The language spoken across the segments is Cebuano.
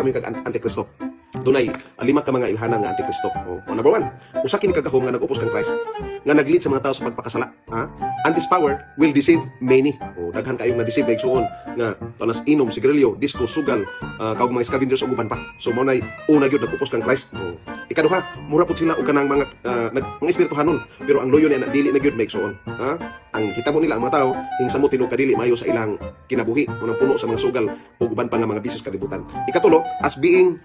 Mi kag antikristo. Dunay lima ka mga ilhanan nga antikristo. O, number one, usa kini kagahom nga nag-upos kang Christ nga nag-lead sa mga tao sa pagpakasala. Ha? And this power will deceive many. O, daghan kayong na-deceive na igsuon nga tanas inom, sigarilyo, disco, sugal, kag mga scavengers ug uban pa. So mao nay una gyud, nag-upos kang Christ. O, ikaduha, mura pud sila og kanang mga mga espirituhanon, pero ang loyo niya dili na gyud, may igsuon. Ha? Ang hitabo nila, ang mga tao hingsamot tinuod kadili maayo sa ilang kinabuhi, unang puno sa mga sugal ug uban pa nga mga bisyo kalibutan. Ikatulo, as being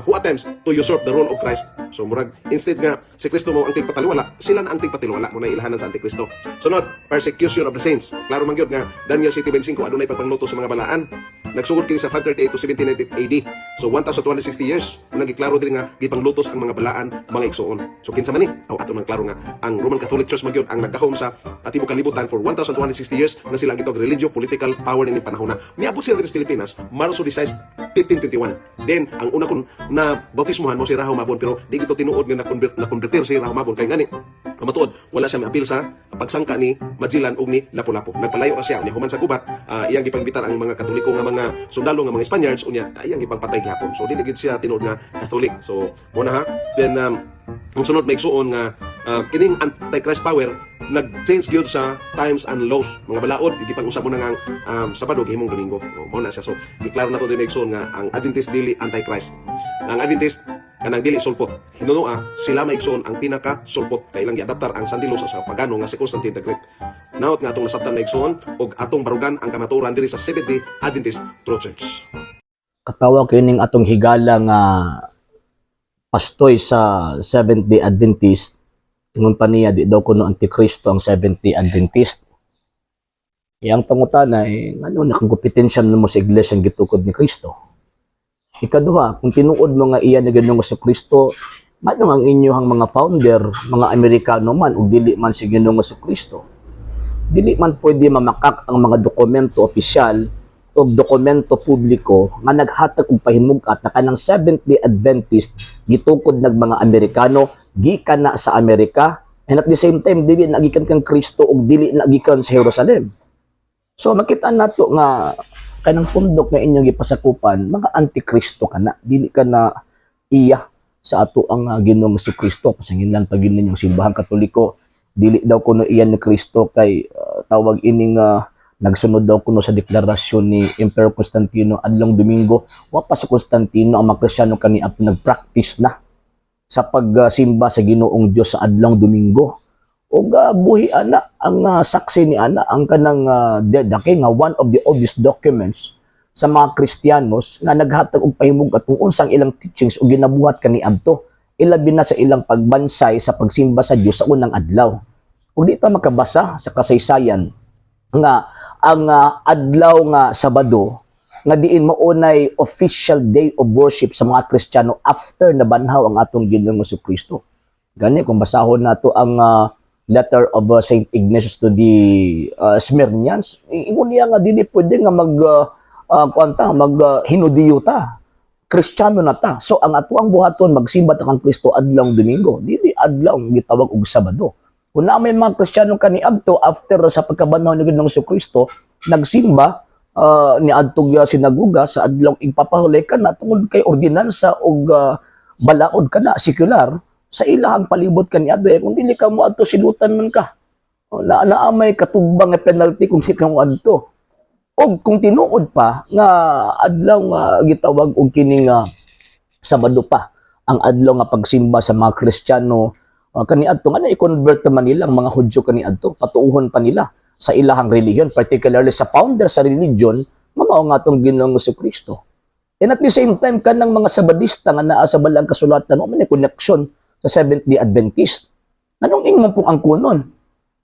who attempts to usurp the role of Christ. So murag instead nga si Kristo mo ang tigpataliwala, sila na ang tigpataliwala mo na ilhanan sa Antikristo. Sunod, persecution of the saints. Klaro man gyud nga Daniel 7:25, adunay pagpangluto sa mga balaan. Nagsugod kini sa 538 to 1798 AD. So 1260 years. Unang giklaro diri nga gipanglutos ang mga balaan, mga igsuon. So kinsa man ni? Aw, ato man klaro nga ang Roman Catholic Church man gyud ang naggahom sa tibuok kalibutan for 1260 years na sila ang gitawag religio political power ni panahon na. Niabot sila diri sa Pilipinas Marso 16, 1521. Then ang una kon na bautismohan mo si Rahaw Mabon, pero di gito tinuod nga na convertir si Rahaw Mabon kay ngani matuod wala siya miapil sa pagsangka ni Magellan ug ni Lapu-Lapu. Nagpalayo ra siya unya human sa gubat, iyang gipangbitar ang mga Katoliko nga mga sundalo nga mga Spaniards, unya iyang gipangpatay gihapon. So dili gid siya tinuod nga Catholic. So mo na ha. Then ang sunod, may igsuon nga kining Antichrist power nag-change gyud sa times and laws, mga balaod, gipang-usab mo na nga ang Sabado gihimong Domingo. O, mao na siya. So giklaro na to din, igsuon, nga ang Adventist dili Antichrist. Ang Adventist kanang dili sulpot. Hinunoa sila maigsuon ang pinaka sulpot kay ilang giadaptar ang Sunday law sa pagano nga si Constantine the Great. Naot nga atong nasabtan na, igsuon, og atong barugan ang kamatuoran diri sa Seventh-day Adventist True Church. Katawa kining atong higala nga pastoy sa Seventh Day Adventist. Ingon pa niya di daw kuno antikristo ang Seventh Day Adventist. Iyang pangutana eh, ano na kung kompetensya mo sa iglesia ang gitukod ni Kristo? Ikaduha, kung tinuod mo nga iya na Ginoong Kristo, ngano ang inyong mga founder, mga Amerikano man, ug dili man si Ginoong Kristo? Dili man pwede mamakak ang mga dokumento opisyal o dokumento publiko nga naghatag og pahimug-at na kanang Seventh-day Adventist gitukod nag mga Amerikano, gikan na sa Amerika, and at the same time dili na gikan kang Kristo ug dili na gikan sa Jerusalem. So makita nato nga kanang pundok nga inyong gipasakupan, mga antikristo ka na, dili ka na iya sa ato ang Ginoong Kristo. Pasanginlan pag yun ninyong Simbahang Katoliko, dili daw kuno iyan ni Kristo kay tawag ining nagsunod daw kuno sa deklarasyon ni Emperor Constantino adlong Domingo. Wa pa sa Constantino, ang mga Kristiyano kani nagpractice na sa pagsimba sa Ginoong Dios sa adlong Domingo. Ug buhi ana ang saksi ni ana ang kanang daki nga one of the oldest documents sa mga Kristiyanos nga naghatag og pahimug-at kung unsang ilang teachings ug ginabuhat kaniadto, ilabi na sa ilang pagbansay sa pagsimba sa Dios sa unang adlaw. Ug di ta makabasa sa kasaysayan nga ang adlaw nga Sabado nga diin maunay official day of worship sa mga Kristiyano after nabanhaw ang atong Ginoong Kristo. Gani kung basahon nato ang letter of Saint Ignatius to the Smyrnians, ingon niya nga dili pwede nga mag kuanta, mag hinudiyo ta. Kristiyano na ta. So ang atuang buhaton, magsimba ta kang Kristo adlong Domingo, dili adlaw gitawag og Sabado. Kung na may mga Kristiyano kaniadto after sa pagkabanhaw ni Ginoong Kristo nagsimba ni adtog sinaguga sa adlong igpapahulay kana tungod kay ordinansa og balaod kana sekular sa ilahang palibot kaniadto eh, kung dili ka mo adto, silutan man ka. O, na naa may katugbang nga penalty kung di ka mo adto. Og kung tinuod pa nga adlaw nga gitawag og kining Sabado pa ang adlaw nga pagsimba sa mga Kristiyano kaniadto, nga na i-convert naman nila ang mga Hudyo kaniadto, patuuhon pa nila sa ilahang relihiyon, particularly sa founder sa religion nga mao nga atong Ginoong Kristo? And at the same time, kanang mga Sabadista nga naa sa Balaang Kasulatan, wa man may connection sa Seventh-day Adventist. Anong inyo pong angkunon?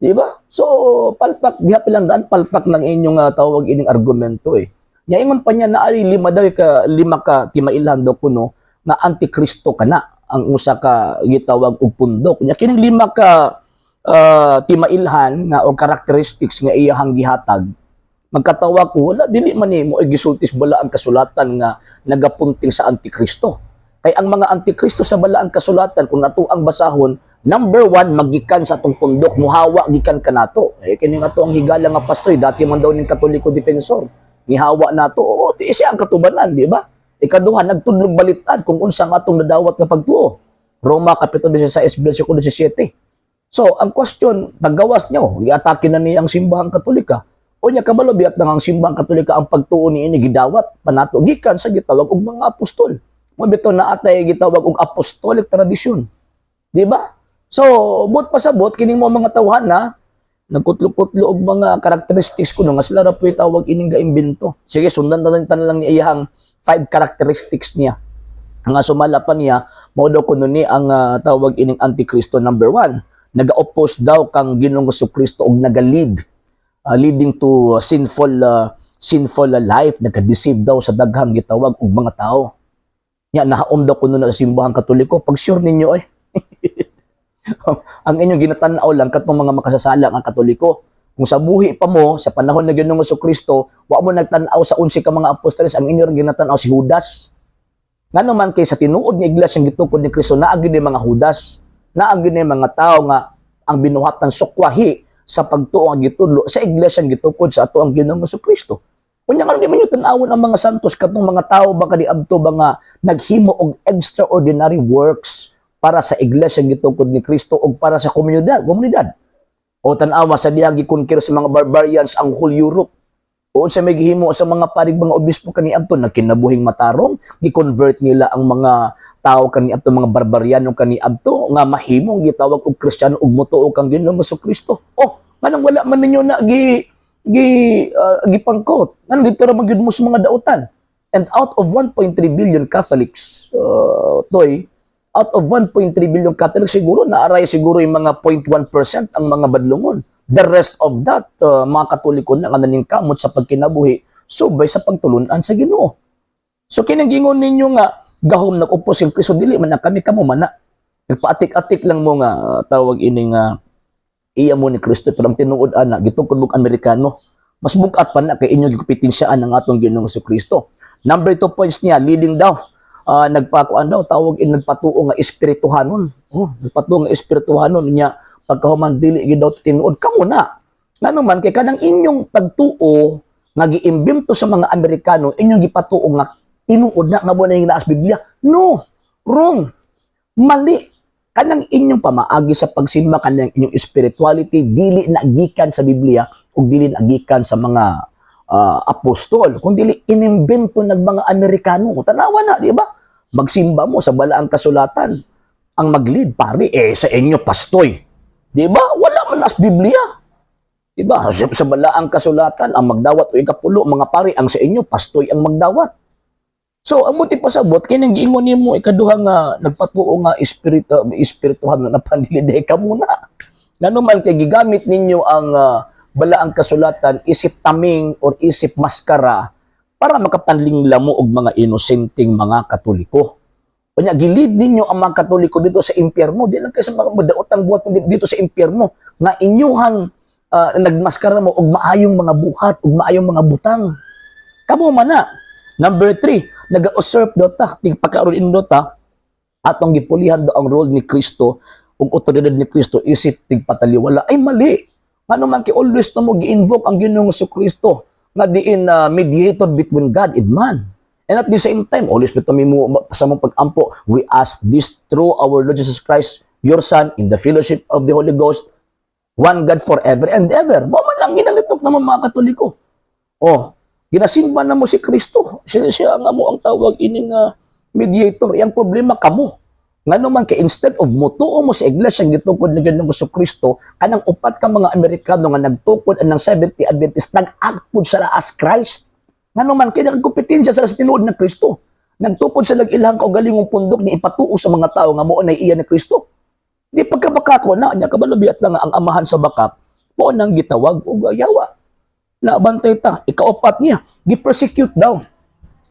Di ba? So, palpak, diha pilang daan, palpak ng inyong tawag ining argumento eh. Nya ingon pa niya na ay lima daw ka, lima ka timailhan daw kuno nga antikristo kana ang usa ka gitawag og pundok. Nya kining lima ka timailhan nga o characteristics nga iyahang gihatag, magkatawa ko, wala, dili man ni mo gisultis Balaang Kasulatan nga nagapunting sa antikristo. Kay ang mga antikristo sa Balaang Kasulatan, kung nato ang basahon, number one, magikan sa atong pundok, muhawa gikan kanato. Eh, kini nga to ang higala nga pastoy, dati man daw ning Katoliko defensor. Nihawa nato, oo, di siya ang katubanan, di ba? Ikaduha, nagtudlog balitan kung unsa ang atong nadawat nga pagtuo. Roma Kapitulo 16 versikulo 17. So, ang question, paggawas niyo, giatake na niya ang Simbahang Katolika. O niya, kabalo biyat na ang Simbahang Katolika, ang pagtuo ni ini gidawat panato gikan sa gitawag og mga apostol. Mao bitaw na atay gitawag og apostolic tradition. Di ba? So, buot pasabot kining mo mga tawhan na nagkutlo-kutlo og mga characteristics kuno nga sila ra po'y tawag ining gaimbento. Sige, sundan na lang ni iyang five characteristics niya. Nga sumala pa niya, mao daw kuno ni ang tawag ining Antikristo. Number one, naga-oppose daw kang Ginoong Kristo og naga-lead, leading to sinful life, nagka-deceive daw sa daghang gitawag og mga tao. Nya nahaom daw kuno na sa Simbahang Katoliko. Pag sure ninyo ay ang inyong ginatan-aw lang katong mga makasasala nga Katoliko. Kung sa buhi pa mo sa panahon ng Ginoong Kristo, wa mo nagtan-aw sa 11 ka mga apostoles, ang inyong ginatan-aw si Judas. Ngano man kay sa tinuod nga iglesia ang gitukod ni Kristo, naa gyud mga Judas, naa gyud mga tao nga ang binuhatan sukwahi sa pagtuo ang gitudlo sa iglesia ang gitukod sa ato ang Ginoong Kristo. Unya nga di man tan-awon ang mga santos, katong mga tao ba kaniadto ba nga naghimo og extraordinary works para sa iglesia ang gitukod ni Kristo ug para sa komunidad. O tan-awa sa dihang gi-conquer sa mga barbarians ang whole Europe. O sa may gihimo sa mga parig, mga obispo kaniadto, nagkinabuhing matarong, gi-convert nila ang mga tao kaniadto, mga barbariano kaniadto nga mahimong gitawag og Kristiyano ug motuo kang Ginoong Kristo. Oh, nganong wala man ninyo na gi gi gipangkot? Nganong dito ra man gyud mo sa mga dautan? And out of 1.3 billion Catholics, toy, out of 1.3 billion Catholics, siguro naaray siguro yung mga 0.1% ang mga badlongon. The rest of that, mga Katoliko na nga naningkamot sa pagkinabuhi, subay sa pagtulunan sa Ginoo. So kining gingon ninyo nga gahom nag-oppose si Kristo, dili man na kami, kamo man na. Nagpaatik-atik lang mo nga tawag ini nga iya mo ni Kristo, pero ang tinuod ana gitukod mong Amerikano. Mas bugat pa na kay inyo gikompetensyahan ang atong Ginoong Kristo. Number two points niya, leading daw. Nagpakuan daw, tawag in nagpatuo nga espirituhanon. Oh, nagpatuo nga espirituhanon niya pagkahuman dili gyud daw tinuod, kamo na. Ngano man kay kanang inyong pagtuo nga giimbento sa mga Amerikano, inyong gipatuo nga tinuod na nga mo na yung naas Biblia. No, wrong. Mali. Kanang inyong pamaagi sa pagsimba, kanang inyong spirituality, dili na gikan sa Biblia ug dili na gikan sa mga apostol, kung dili inimbento ng mga Amerikano. Tanawa na, di ba? Magsimba mo sa Balaang Kasulatan. Ang mag-lead, pare, eh, sa inyo, pastoy. Di ba? Wala man nas Biblia. Di ba? Sa Balaang Kasulatan, ang magdawat o ikapulo, mga pare, ang sa inyo, pastoy ang magdawat. So, ang buti pasabot, kining giingon nimo ikaduha nga nagpatuo nga espiritu, espirituhan na napandili ka muna. Ngano man kay gigamit ninyo ang Balaang Kasulatan isip taming or isip maskara para makapanlingla mo og mga inosenteng mga Katoliko. Unya gilid ninyo ang mga Katoliko dito sa impyerno, di lang kay sa mga madaotang buhat dito sa impyerno nga inyuhang nagmaskara mo og maayong mga buhat ug maayong mga butang. Kamo man na. Number three, naga-usurp daw ta, ting pagkaroon in ta, atong gipulihan daw ang role ni Kristo ug otoridad ni Kristo isip tigpataliwala. Ay mali. Ngano man kay always na mo gi-invoke ang Ginoong Kristo nga diin mediator between God and man. And at the same time, always bitaw mo sa mong pag-ampo, "We ask this through our Lord Jesus Christ, your Son, in the fellowship of the Holy Ghost, one God forever and ever." Mo man lang ginalitok naman mga Katoliko. Oh, ginasimba na mo si Kristo. Siya nga mo ang tawag ining mediator. Yang problema kamo. Ngano man kay instead of motuo mo sa iglesia ang gitukod ni Ginoong Kristo, kanang upat ka mga Amerikano nga nagtukod anang Seventh-day Adventist, nag-act pud sila as Christ. Ngano man kay nagkompetensya sila sa tinuod ng Kristo. Nagtukod sa ilang kaugalingong pundok ni ipatuo sa mga tao nga mao na iya ni Kristo. Di pagkabakako na nya kabalo biyat lang nga ang amahan sa bakak mao nang gitawag og yawa. Naabantay ta. Ikaupat niya, gi-persecute daw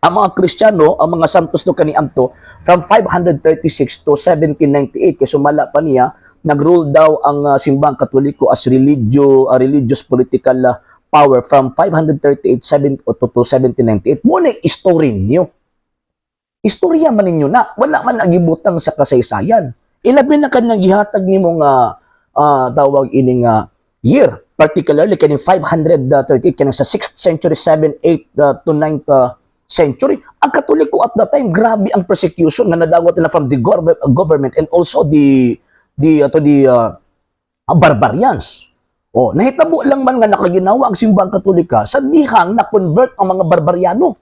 ang mga Kristiyano, ang mga santos no kaniadto from 536 to 1798 kay sumala pa niya, nag-rule daw ang Simbahang Katoliko as religious political power from 538 7 to 1798. Mo na istorya niyo. Istorya man ninyo na, wala man nagibutang sa kasaysayan. Ilabi na kanyang gihatag nimo nga tawag ini nga year, particularly kaning 538, kaning sa 6th century, 7, 8 to 9th century. Ang Katoliko at that time, grabe ang persecution nga nadawat nila from the government and also the to the barbarians. Oh, nahitabo lang man nga nakaginawa ang Simbahang Katolika sa dihang na-convert ang mga barbariano.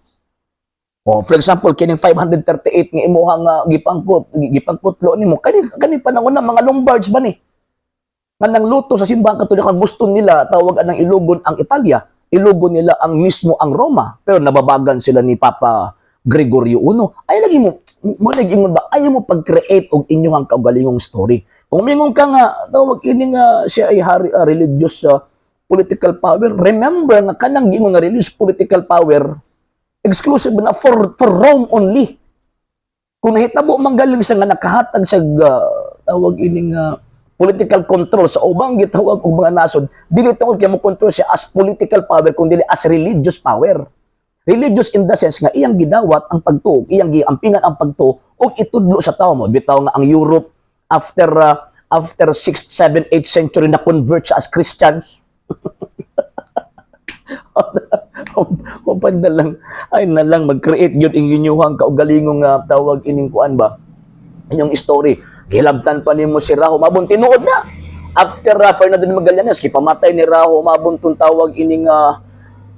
Oh, for example, kining 538 nga imuhang gipangkutlo nimo, kani kani panahon na mga Lombards ba ni? Nga nang luto sa Simbahang Katolika, gusto nila tawag anang ilugon ang Italia, ilugon nila ang mismo ang Roma, pero nababagan sila ni Papa Gregorio I. Ay lagi mo mo nag-ingon ba, ayaw mo pag-create og inyong kaugalingong story. Kung mingon ka nga tawag ini nga siya ay hari, religious political power, remember nga kanang giingon nga religious political power, exclusive na for Rome only. Kung nahitabo man galing sa nga nakahatag sa tawag ining political control sa ubang gitawag og mga nasod, dili tungod kay mo control siya as political power kung dili as religious power. Religious in the sense nga iyang gidawat ang pagtuo, iyang giampingan ang pagtuo ug itudlo sa tao mo. Bitaw nga ang Europe after 6th, 7th, 8th century na convert siya as Christians. Upan na lang ay na lang mag-create gyud ang inyuhang kaugalingong tawag ining kuan ba, inyong story. Gilabtan pa nimo si Rajo Mabon, tinuod na. After Fernando de Magallanes, gipamatay ni Rajo Mabon tong tawag ining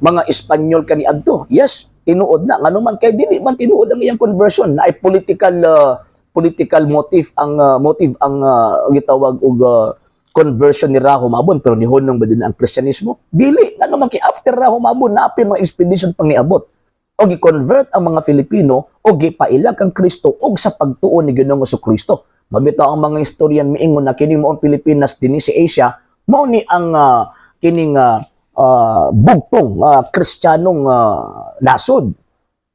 mga Espanyol kaniadto. Yes, tinuod na. Ngano man kay dili man tinuod ang iyang conversion na ay political motive ang gitawag og conversion ni Rajo Mabon, pero nihunong ba din ang Kristyanismo? Dili. Ngano man kay after Rajo Mabon, naa pay mga expedition pang niabot o gi-convert ang mga Filipino o gipaila kang Kristo og sa pagtuo ni Ginoong Kristo. Mabitaw ang mga historian miingon na kini moong Pilipinas dinhi sa Asia mao ni ang kining bugtong Kristiyanong nasod.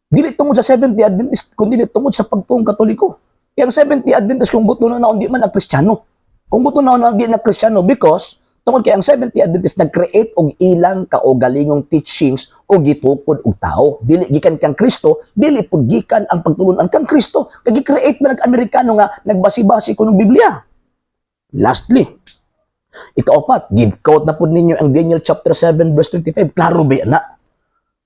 Dili tungod sa Seventh-day Adventist kundi tungod sa pagtuong Katoliko. Kaya ang Seventh-day Adventist, kung buto na di man ang Kristiyano. Kung buto na di na Kristiyano because tungod kay ang Seventh-day Adventist nag-create og ilang kaugalingong teachings o gitukod og tao. Dili gikan kang Kristo, dili pud gikan ang pagtulunan kang Kristo. Kay gi-create man ang Amerikano nga nagbasi-basi kuno Biblia. Lastly, ikaapat, give quote na pud ninyo ang Daniel chapter 7 verse 25. Klaro ba na?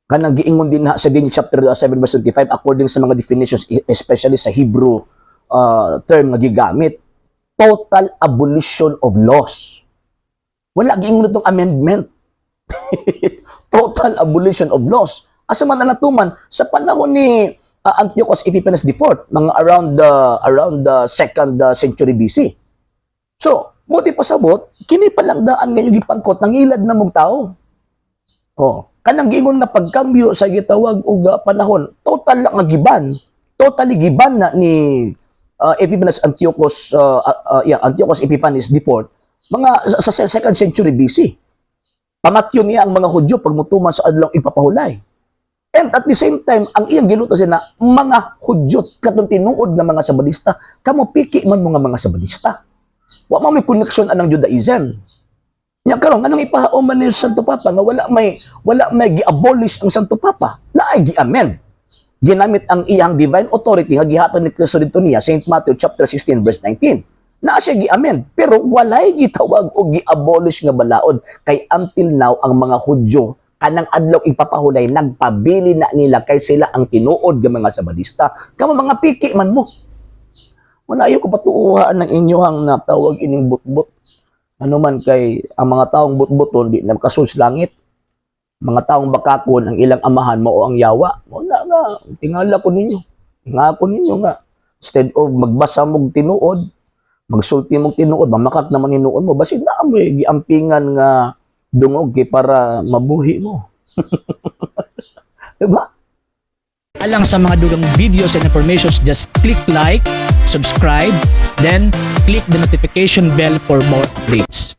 Kanang giingon din na sa Daniel chapter 7 verse 25, according sa mga definitions, especially sa Hebrew term nga gigamit, total abolition of laws. Wala giingon itong amendment. Total abolition of laws. Asa man na natuman sa panahon ni Antiochus Epiphanes IV, mga around the second century BC. So, buti pasabot, kini pa lang daan ngayon gipangkot, nangilad na mong tao. Oh, kanang giingon nga pagkambyo sa gitawag og panahon, total lang nga giban. Totally giban na ni Epiphanes Antiochus yeah, Antiochus Epiphanes IV mga sa second century BC. Pamatyon niya ang mga Hudyo pag mutuman sa adlaw ipapahulay. And at the same time, ang iyang giluto siya na mga Hudyo katong tinuod nga mga Sabadista, kamo piki man mo nga mga Sabadista. Wa man may connection anang Judaism. Nya karon, anong ipahaom man ni Santo Papa nga wala may gi-abolish ang Santo Papa? Naay gi-amend. Ginamit ang iyang divine authority nga gihatag ni Kristo didto niya, St. Matthew chapter 16 verse 19. Naa siya gi-amend pero walay gitawag og gi-abolish nga balaod, kay until now ang mga Hudyo kanang adlaw ipapahulay nagpabili na nila kay sila ang tinuod nga mga Sabadista. Kamo mga piki man mo. Wala, ayaw ko patuuhan ng inyuhang natawag ining butbut. Ano man kay ang mga taong butbuton di na makasulod sa langit. Mga taong bakakon, ang ilang amahan mao ang yawa. Wala nga, tingala ko ninyo. Tingala ko ninyo nga instead of magbasa mog tinuod, magsulti mog tinuod, mamakak naman hinuon mo, basin na mo giampingan nga dungog kay para mabuhi mo. Diba? Alang sa mga dugang videos and informations, just click like, subscribe, then click the notification bell for more updates.